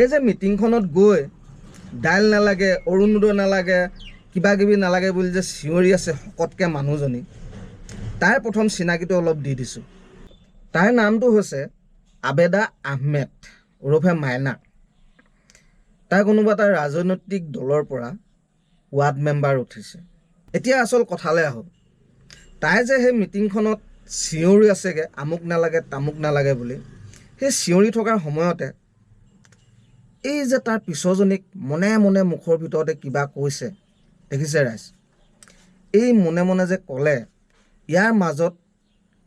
এই যে মিটিংখনত গৈ দাইল নালাগে, অৰুণোদয় নালাগে, কিবা কিবি নালাগে বুলি যে চিঞৰি আছে শকতকৈ মানুহজনী, তাইৰ প্ৰথম চিনাকিটো অলপ দি দিছোঁ। তাইৰ নামটো হৈছে আবেদা আহমেদ ওৰফে মাইনা। তাই কোনোবা এটা ৰাজনৈতিক দলৰ পৰা ৱাৰ্ড মেম্বাৰ উঠিছে। এতিয়া আচল কথালৈ আহোঁ। তাই যে সেই মিটিংখনত চিঞৰি আছেগৈ আমুক নালাগে, তামুক নালাগে বুলি, সেই চিঞৰি থকাৰ সময়তে এই যে তাৰ পিছৰজনীক মনে মনে মুখৰ ভিতৰতে কিবা কৈছে, দেখিছে ৰাইজ? এই মনে মনে যে ক'লে, ইয়াৰ মাজত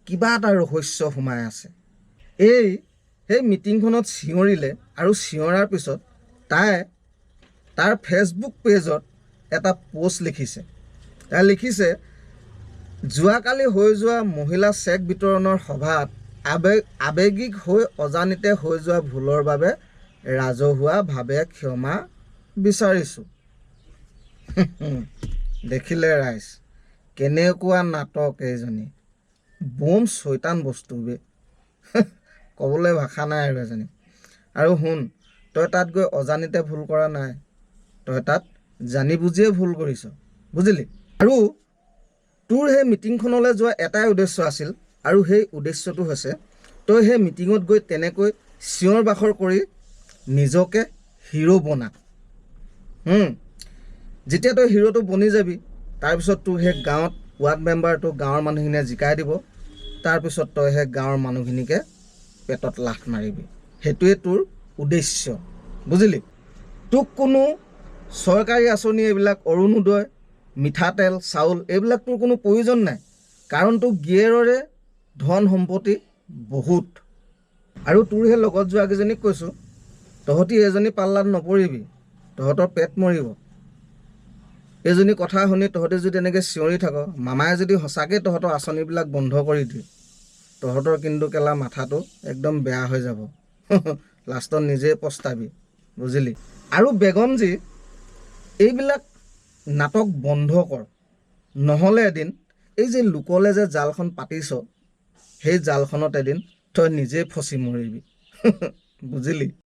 কিবা এটা ৰহস্য সোমাই আছে। এই সেই মিটিংখনত চিঞৰিলে আৰু চিঞৰাৰ পিছত তাই তাৰ ফেচবুক পেজত এটা প'ষ্ট লিখিছে। তাই লিখিছে, "যোৱাকালি হৈ যোৱা মহিলা চেক বিতৰণৰ সভাত আৱেগিক হৈ অজানিতে হৈ যোৱা ভুলৰ বাবে ৰাজহুৱাভাৱে ক্ষমা বিচাৰিছোঁ।" দেখিলে ৰাইজ, কেনেকুৱা নাটক এইজনী! বম চৈতান বস্তু বে, ক'বলৈ ভাষা নাই আৰু এজনী। আৰু শুন, তই তাত গৈ অজানিতে ভুল কৰা নাই, তই তাত জানি বুজিয়ে ভুল কৰিছ, বুজিলি? আৰু তোৰ সেই মিটিংখনলৈ যোৱা এটাই উদ্দেশ্য আছিল আৰু সেই উদ্দেশ্যটো হৈছে তই সেই মিটিঙত গৈ তেনেকৈ চিঞৰ বাখৰ কৰি নিজকে হিৰ' বনা। যেতিয়া তই হিৰ'টো বনি যাবি, তাৰপিছত তোৰ সেই গাঁৱত ৱাৰ্ড মেম্বাৰটো গাঁৱৰ মানুহখিনিয়ে জিকাই দিব। তাৰপিছত তই সেই গাঁৱৰ মানুহখিনিকে পেটত লাথ মাৰিবি। সেইটোৱে তোৰ উদ্দেশ্য, বুজিলি? তোক কোনো চৰকাৰী আঁচনি, এইবিলাক অৰুণোদয়, মিঠাতেল, চাউল, এইবিলাক তোৰ কোনো প্ৰয়োজন নাই। কাৰণ তোৰ গিয়েৰৰে ধন সম্পত্তি বহুত। আৰু তোৰ সেই লগত যোৱাকেইজনীক কৈছোঁ, তহঁতি এজনী পাল্লাত নপৰিবি, তহঁতৰ পেট মৰিব। এইজনী কথা শুনি তহঁতে যদি এনেকৈ চিঞৰি থাক, মামাই যদি সঁচাকৈ তহঁতৰ আঁচনিবিলাক বন্ধ কৰি দিয়ে, তহঁতৰ কিন্তু কেলা মাথাটো একদম বেয়া হৈ যাব। লাষ্টত নিজেই পস্তাবি, বুজিলি? আৰু বেগমজী, এইবিলাক নাটক বন্ধ কৰ, নহ'লে এদিন এই যে লোকলে যে জালখন পাতিছ, সেই জালখনত এদিন তই নিজেই ফচি মৰিবি, বুজিলি?